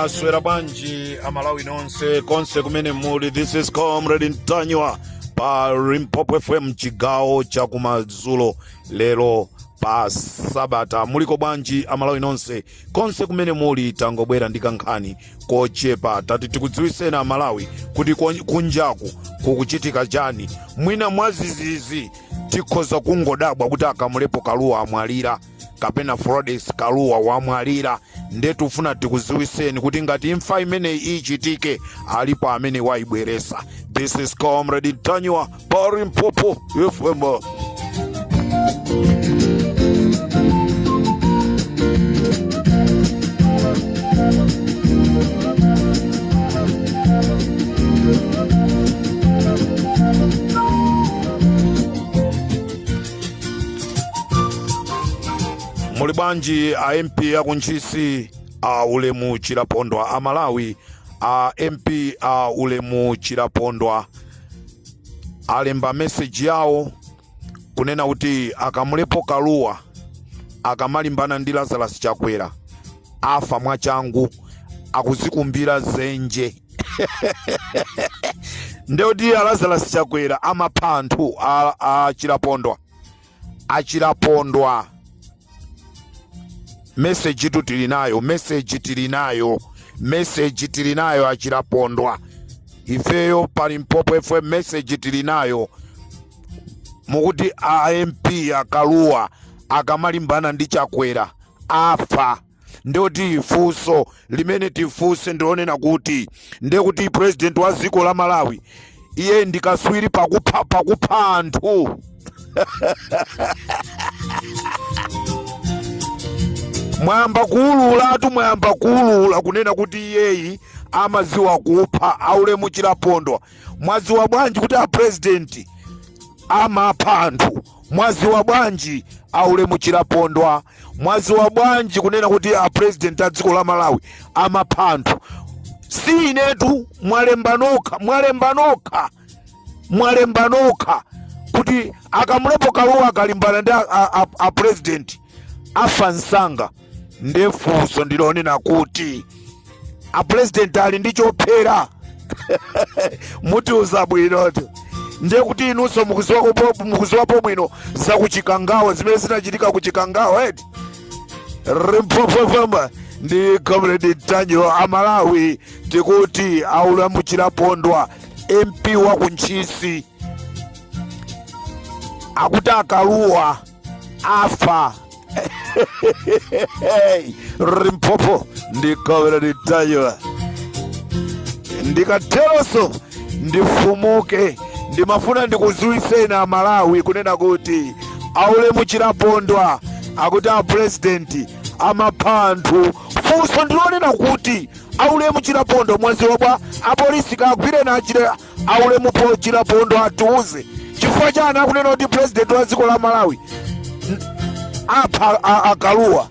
Mwaswera bwanji Amalawi nonse konse kumene muli? This is Comrade Ntanyiwa pa Limpopo FM, chigawo cha kumadzulo lero pa Sabata. Muliko bwanji Amalawi nonse konse kumene muli? Tangobwera ndi kankhani kochepa, tati tikudziwiseni Amalawi kuti kunjaku kukuchitika chani. Mwina mwazizizi tikhoza kungodabwa kuti a Kamlepo Kalua amwalira kapena Florence Kalua wamwalira. Nde tufuna tikuziwiseni kuti ngati imfa imeneyi ichitike, alipo amene waibweresa. This is Comrade Ntanyiwa pa Limpopo FM. Muli bwanji a MP aku Ntchisi, a Ulemu Chilapondwa? A Malawi, a MP a Ulemu Chilapondwa alemba meseji yawo kunena kuti a Kamlepo Kalua akamalimbana ndi Lazarus Chakwera afa mwachangu, akuzikumbira zenje. Ndekuti a Lazarus Chakwera amapha anthu? A Chilapondwa, a Chilapondwa, meseji tu tili nayo, meseji tili nayo, meseji tili nayo. A Chilapondwa, ifeyo pa Limpopo FM meseji tili nayo. Mukuti a MP a Kalua akamalimbana ndi Chakwera afa. Ndikuti funso limene tifunse ndilonena kuti ndekuti president wa dziko la Malawi iye ndi kaswiri pakupha anthu? Mwayamba kuululatu, mwayamba kuulula kunena kuti iyeyi amadziwa kupha. A Ulemu Chilapondwa, mwadziwa bwanji kuti a president amapha anthu? Mwadziwa bwanji, a Ulemu Chilapondwa? Mwadziwa bwanji kunena kuti a president a dziko la Malawi amapha anthu? Si inetu, mwalemba nokha, mwalemba nokha, mwalemba nokha kuti a Kamlepo Kalua akalimbana ndi a president afa msanga. Nde funso ndilonena kuti a president ali ndi chophera? Mutiuza bwinotu. Ndiye kuti inunso mukuziwapo bwino za kuchikangawa, zimene zinachitika kuchikangawa, eti? Limpopo FM ndi Comrade Ntanyiwa. Amalawi, tikuti a Ulemu Chilapondwa, MP wa kuntchisi, akuti a Kalua afa. Limpopo ndi Comrade Ntanyiwa. Ndikateronso ndifumuke. Ndimafuna ndikudziwitseni Amalawi kunena kuti a Ulemu Chilapondwa akuti a president amapha anthu. Funso ndilonena kuti a Ulemu Chilapondwa mwaziwa bwa? Apolisi kagwireni a Ulemu po Chilapondwa atiuze chifukwa chani akunena kuti president wa dziko la Malawi apha a Kalua.